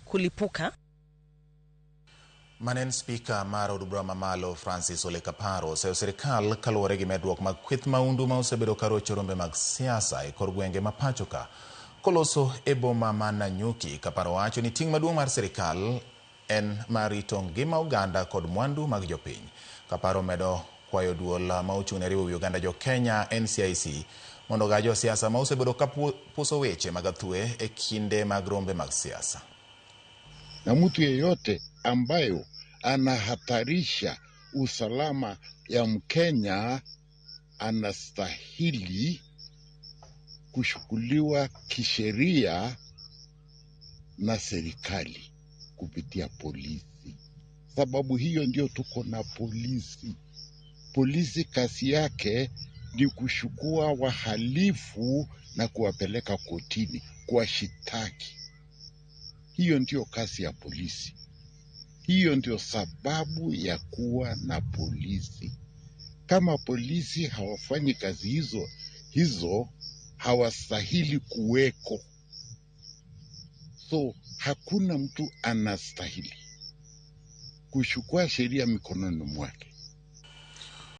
Kulipuka. Mane en spika mar od bura mamalo Francis Ole Kaparo oseyo sirikal kaluwore gi medruok mag kweth maundu ma osebedo ka rocho rombe mag siasa e kor gwenge ma pacho ka. Koloso e boma ma Nanyuki, Kaparo wacho ni ting' maduong' mar sirikal en mar rito ngima oganda kod mwandu mag jopiny. Kaparo medo kwayo duol ma ochung' ne riwo wi oganda jo Kenya NCIC mondo ogaa josiasa ma osebedo ka puso weche mag athwe e kinde mag rombe mag siasa. Na mtu yeyote ambayo anahatarisha usalama ya Mkenya anastahili kushughuliwa kisheria na serikali kupitia polisi. Sababu hiyo ndio tuko na polisi. Polisi kazi yake ni kushukua wahalifu na kuwapeleka kotini, kuwashitaki. Hiyo ndio kazi ya polisi. Hiyo ndio sababu ya kuwa na polisi. Kama polisi hawafanyi kazi hizo hawastahili kuweko. So hakuna mtu anastahili kuchukua sheria mikononi mwake.